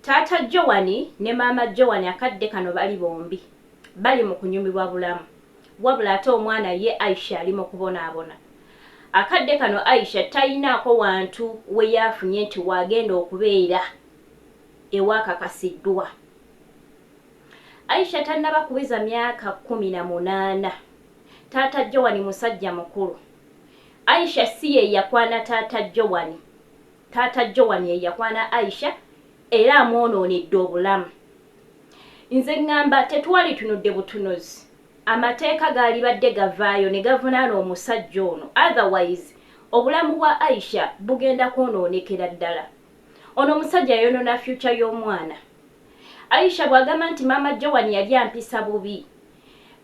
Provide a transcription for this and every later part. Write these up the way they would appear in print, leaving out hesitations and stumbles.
Taata Joan ne maama Joan akadde kano bali bombi bali mu kunyumirwa bulamu wabula ate omwana ye Aisha ali mu kubonaabona. Akadde kano Aisha tayinaako wantu we yafunye nti waagenda okubeera ewakakasiddwa. Aisha tannaba kuweza myaka 18. Taata Joan musajja mukulu. Aisha si ye yakwana taata Joan. Taata Joan ye yakwana Aisha era amwonoonedde obulamu. Nze ŋŋamba tetwalitunudde butunuzi. Amateeka gaalibadde gavaayo ne gavunaana omusajja ono otherwise obulamu bwa Aisha bugenda kwonoonekera ddala. Ono omusajja yayonoona future y'omwana. Aisha bw'agamba nti maama Joan yali ampisa bubi,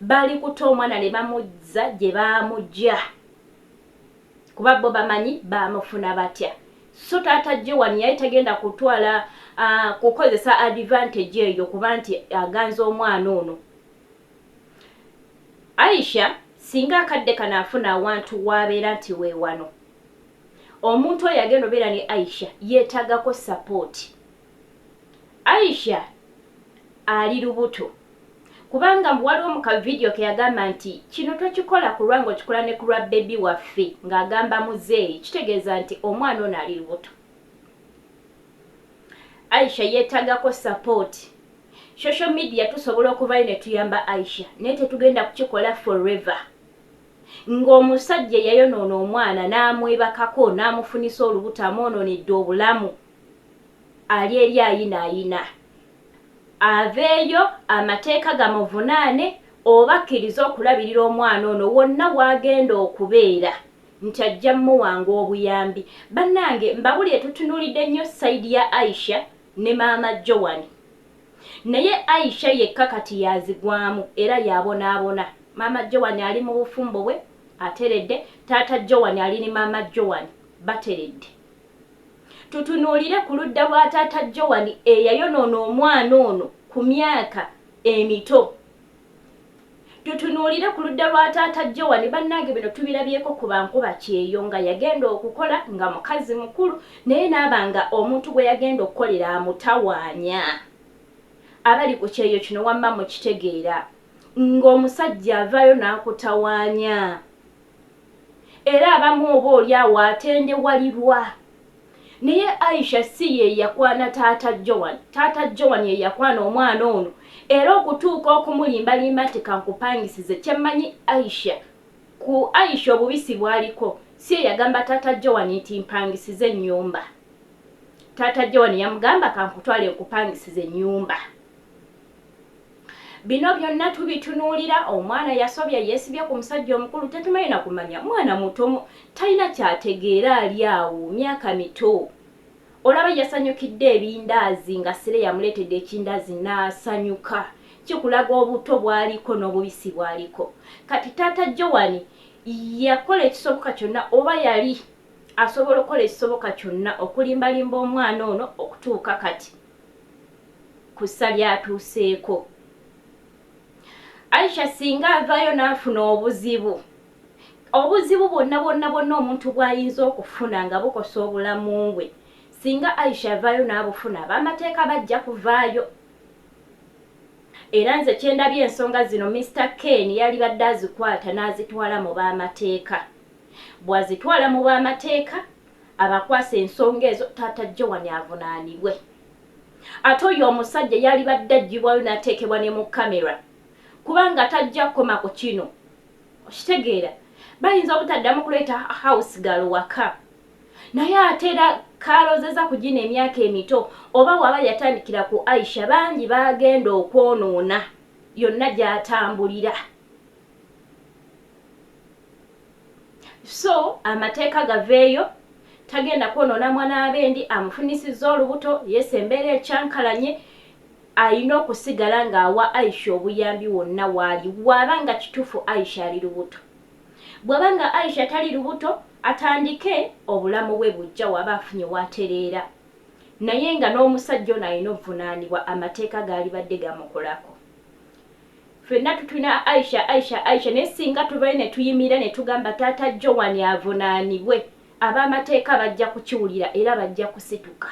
baalikutte omwana ne bamuzza gye baamugya kuba bo bamanyi baamufuna batya. So taata Joan yali tagenda kutwala kukozesa advantage eyo kuba nti aganza omwana ono. Aisha singa akadde kano afuna awantu w'abeera nti weewano. Omuntu oyo agenda obeera ne Aisha yeetaagako support. Aisha ali lubuto kubanga mbu waliwo mu kavidiyo ke yagamba nti kino tokikola ku lwange okikola ne ku lwa bebi waffe ng'agamba muzeeyi kitegeeza nti omwana ono ali lubuto. Aisha yeetaagako support. Social media tusobola okuvayo ne tuyamba Aisha naye tetugenda kukikola forever. Ng'omusajja yayonoona omwana n'amwebakako n'amufunisa olubuto amwonoonedde obulamu ali eri ayinaayina. Aveeyo amateeka gamuvunaane oba akkirize okulabirira omwana ono wonna w'agenda okubeera nti ajja mmuwanga obuyambi. Bannange mbabulire tutunuulidde nnyo side ya Aisha ne maama Joan. Naye Aisha yekka kati y'azigwamu era y'abonaabona. Maama Joan ali mu bufumbo bwe ateredde, taata Joan ali ne maama Joan bateredde. Tutunuulire ku ludda lwa taata Joan eyayonoona omwana ono ku myaka emito. Tutunuulire ku ludda lwa taata Joan bannange bino tubirabyeko ku bankuba kyeyo nga yagenda okukola nga mukazi mukulu naye n'aba nga omuntu gwe yagenda okukolera amutawaanya. Abali ku kyeyo kino wamma mukitegeera ng'omusajja avaayo n'akutawaanya. Era abamu oba oli awo atendewalirwa. Naye Aisha si ye yakwana taata Joan. Taata Joan ye yakwana omwana ono era okutuuka okumulimbalimba nti kankupangisize kyemmanyi Aisha ku Aisha obubisi bwaliko si ye yagamba taata Joan nti mpangisize ennyumba. Taata Joan yamugamba kankutwale nkupangisize ennyumba. Bino byonna tubitunuulira omwana yasobya yeesibye ku musajja omukulu tetumanyi na kumanya mwana muto talina kyategeera ali awo myaka mito. Olaba yasanyukidde ebindaazi nga Sire yamuleetedde ekindaazi n'asanyuka kikulaga obuto bw'aliko n'obubisi bw'aliko. Kati taata Joan yakola ekisoboka kyonna oba yali asobola okukola ekisoboka kyonna okulimbalimba omwana ono okutuuka kati ku ssa ly'atuuseeko. Aisha singa avaayo n'afuna obuzibu, obuzibu bwonna bwonna bwonna omuntu bw'ayinza okufuna nga bukosa obulamu bwe, singa Aisha avaayo n'abufuna ab'amateeka bajja kuvaayo. Era nze kye ndabye ensonga zino Mister Ken yalibadde azikwata n'azitwala mu b'amateeka. Bw'azitwala mu b'amateeka abakwasa ensonga ezo taata Joan avunaanibwe. Ate oyo omusajja yalibadde aggyibwayo n'ateekebwa ne mu kamera kubanga tajja kukoma ku kino. Okitegeera bayinza obutaddamu kuleeta house girl waka naye ate era kalozeza ku gino emyaka emito oba waba yatandikira ku Aisha bangi baagenda okwonoona yonna gy'atambulira. So amateeka gaveeyo tagenda kwonoona mwana w'abendi amufunisizza olubuto yes embeera ekyankalanye alina okusigala ng'awa Aisha obuyambi wonna waali bw'aba nga kituufu Aisha ali lubuto. Bw'aba nga Aisha tali lubuto atandike obulamu bwe bujja waba afunye w'atereera naye nga n'omusajja ono alina obuvunaanibwa amateeka gaalibadde gamukolako. Ffenna tutulina Aisha Aisha Aisha naye singa tuvayo ne tuyimirira ne tugamba taata Joan avunaanibwe ab'amateeka bajja kukiwulira era bajja kusituka.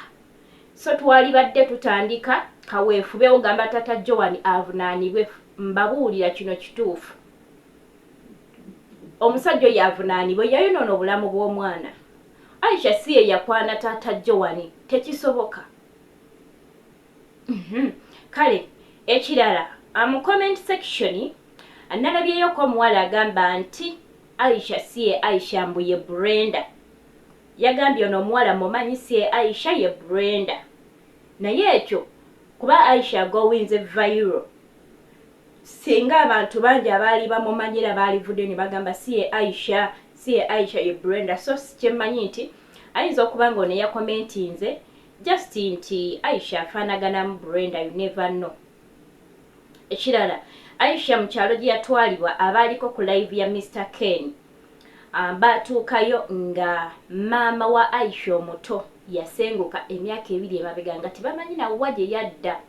So twalibadde tutandika kaweefube ogamba Taata Joan avunaanibwe. Mbabuulira kino kituufu, omusajja oyo avunaanibwe, yayonoona obulamu bw'omwana. Aisha si ye yakwana Taata Joan, tekisoboka. Kale ekirala, mu comment section nalabyeyoko omuwala agamba nti Aisha si ye Aisha, mbu ye Brenda. Yagambye ono omuwala mumanyi, si ye Aisha, ye Brenda. Naye ekyo kuba Aisha agowinze viral, singa abantu bangi abaali bamumanyira baalivudde ne bagamba si ye Aisha, si ye Aisha, ye Brenda. So kyemmanyi nti ayinza okuba nga ono yakomentinze just nti Aisha afaanaganamu Brenda, you never know. Ekirala, Aisha mu kyalo gye yatwalibwa, abaaliko ku live ya Mr Ken, batuukayo nga maama wa Aisha omuto yasenguka emyaka 2 emabega nga tebamanyi nawa gye yadda.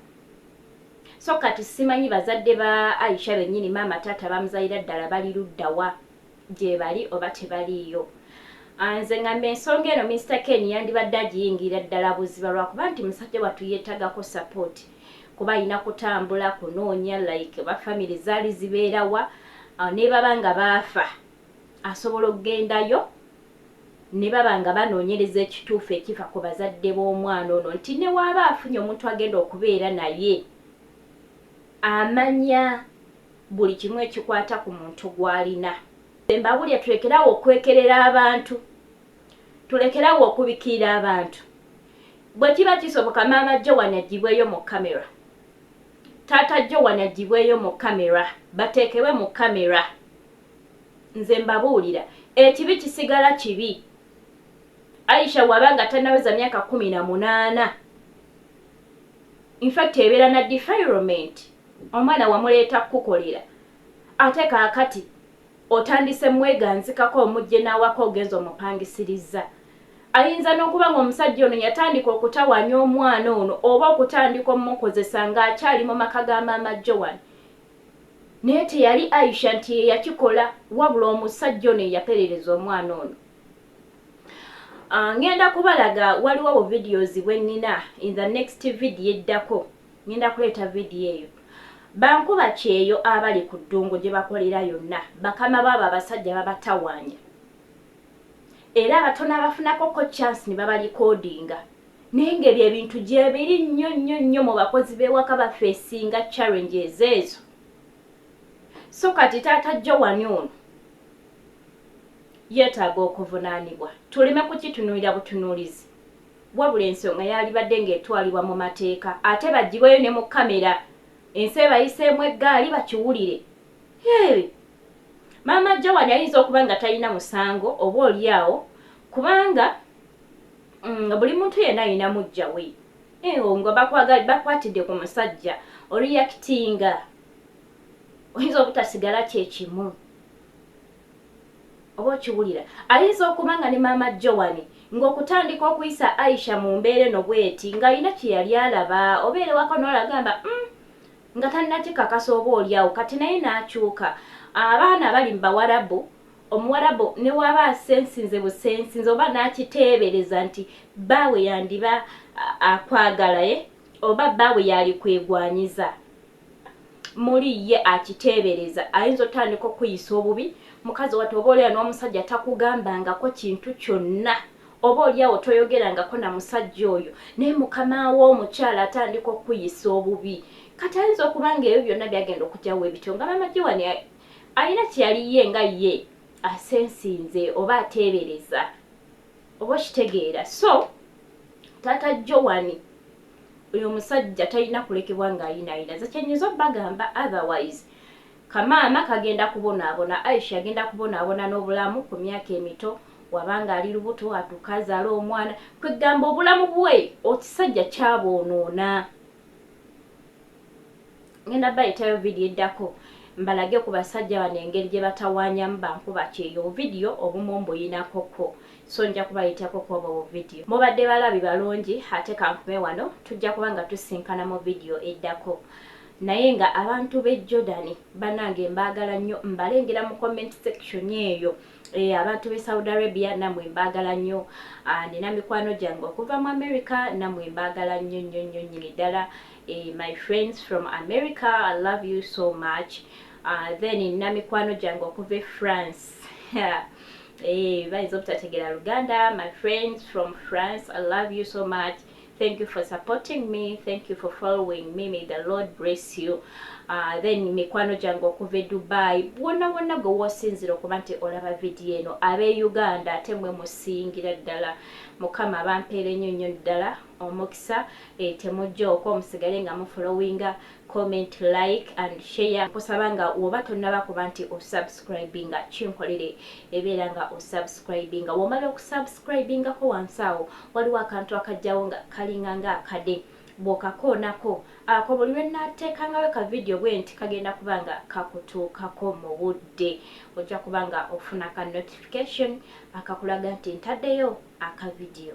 So kati simanyi bazadde ba Aisha bennyini, maama taata bamuzalira ddala, bali luddawa, gye bali oba tebaliiyo. Nze ngamba ensonga eno Mr Ken yandibadde agiyingira ddala buziba, lwakuba nti musajja wattu yeetagako support, kuba alina kutambula kunoonya like ba family zaali zibeerawa, ne baba nga baafa asobola okugendayo ne baba nga banoonyereza ekituufu ekifa ku bazadde b'omwana ono, nti ne waaba afunye omuntu agenda okubeera naye amanya buli kimu ekikwata ku muntu gw'alina. Mbabulya, tulekerawo okwekerera abantu, tulekerawo okubikiira abantu. Bwe kiba kisoboka, maama Joan agibweyo mu kamera, taata Joan agibweyo mu kamera, bateekebwe mu kamera. Nze mbabuulira, ekibi kisigala kibi. Aisha waba tannaweza myaka 18, infact ebeera na defilement. Omwana wamuleeta kukukolera, ate kaakati otandise mweganzikako, omujje n'awaka, ogenza omupangisiriza. Ayinza n'okuba nga omusajja ono yatandika okutawaanya omwana ono oba okutandika omukozesa ng'akyali mu maka ga maama Joan, naye teyali Aisha nti ye yakikola, wabula omusajja ono eyaperereza omwana ono. Ngenda kubalaga, waliwo bu videos bwe nnina. In the next video eddako ngenda kuleeta vidiyo eyo. Bankuba kyeyo abali ku ddungu gye bakolera yonna, bakama baabo abasajja babatawaanya, era abatono abafunakoko chance ne babalikodinga. Naye ngaebyo ebintu gyebiri nnyo nnyo nnyo mu bakozi b'ewaka bafeesinga challenges ezo. So kati taata Joan ono yeetaaga okuvunaanibwa, tuleme kukitunuulira butunuulizi, wabula ensonga yalibadde ng'etwalibwa mu mateeka, ate bagibweyo ne mu kamera, ensi ebayiseemu eggaali bakiwulire. Hey! Maama Joan ayinza okuba nga talina musango oba oli awo, kubanga buli muntu yenna alina mujja we nga bakwatidde ku musajja oriyakitinga, oyinza obutasigala kyekimu oba okiwulira. Ayinza okuba nga ne maama Joan ng'okutandika okuyisa Aisha mu mbeera eno bweti ng'alina kye yali alaba, obeere waka n'olagamba nga tannakikakasa oba oliawo, kati naye n'akyuka. Abaana bali mu Bawarabu, Omuwarabu ne waba asensinze busensinze oba n'akiteebereza nti bbaawe yandiba akwagala ye oba bbaawe yali kwegwanyiza muli ye akiteebereza, ayinza otandika okuyisa obubi mukazi wati. Oba oliawo n'omusajja takugambangako kintu kyonna, oba oliawo toyogerangako na musajja oyo, naye mukama wo omukyala atandika okuyisa obubi. Kati ayinza okuba nga ebyo byonna byagenda okujjawo ebityo nga maama Joan alina kyeyali ye nga ye asensinze oba ateebereza oba okitegeera. So taata Joan oyo omusajja talina kulekebwa ng'ayinaayina. Ze kyenyinza obbagamba, otherwise kamaama kagenda kubonaabona, Aisha agenda kubonaabona n'obulamu ku myaka emito, wabanga ali lubuto atuuka azaala omwana, kwegamba obulamu bwe okisajja kyabwonoona. Ngenda bayitayo vidiyo eddako mbalage ku basajja bano engeri gye batawaanyamu bankuba kyeyo. Obuvidiyo obumu mbuyinakoko, so nja kubayitako kwobwo buvidiyo. Mubadde balabi balungi, ate kankume wano, tujja kuba nga tusinkana mu vidiyo eddako. Naye nga abantu b'e Jordan bannange, mbaagala nnyo, mbalengera mu comment section eyo. Abantu b'e Saudi Arabia nammwe mbaagala nnyo. Nina mikwano gyange okuva mu America, nammwe mbaagala nnyo nnyo nnyo nnyini ddala. My friends from America, I love you so much. Then nina mikwano gyange okuva e France. Bayinza obutategeera Luganda. My friends from France, I love you so much. Thank you for supporting me, thank you for following me. May the Lord bless you. Then mikwano gyange okuva e Dubai, wonna wonna gwe wosinzira okuba nti olaba vidiyo eno, ab'e Uganda ate mwe musingira ddala. Mukama abampeera ennyo nnyo ddala omukisa. Temujja okwo, musigale nga mufollowinga, comment, like and share. Nkusaba nga woba tonnaba kuba nti osubscribinga, kinkolere ebeera nga osubscribinga. Womala okusubscribingako, wansi awo waliwo akantu akajjawo nga kalinga nga akade. Bw'okakoonako ako, buli lwe naateekangawo ka vidiyo bwe nti, kagenda kuba nga kakutuukako mu budde. Ojja kuba nga ofuna ka notification akakulaga nti ntaddeyo akavidiyo.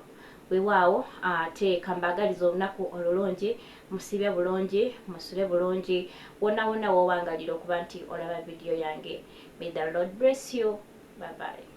Weewaawo, ate kambaagaliza olunaku olulungi. Musibe bulungi, musule bulungi, wonna wonna woowangalira okuba nti olaba vidiyo yange. May the Lord bless you. Bye bye.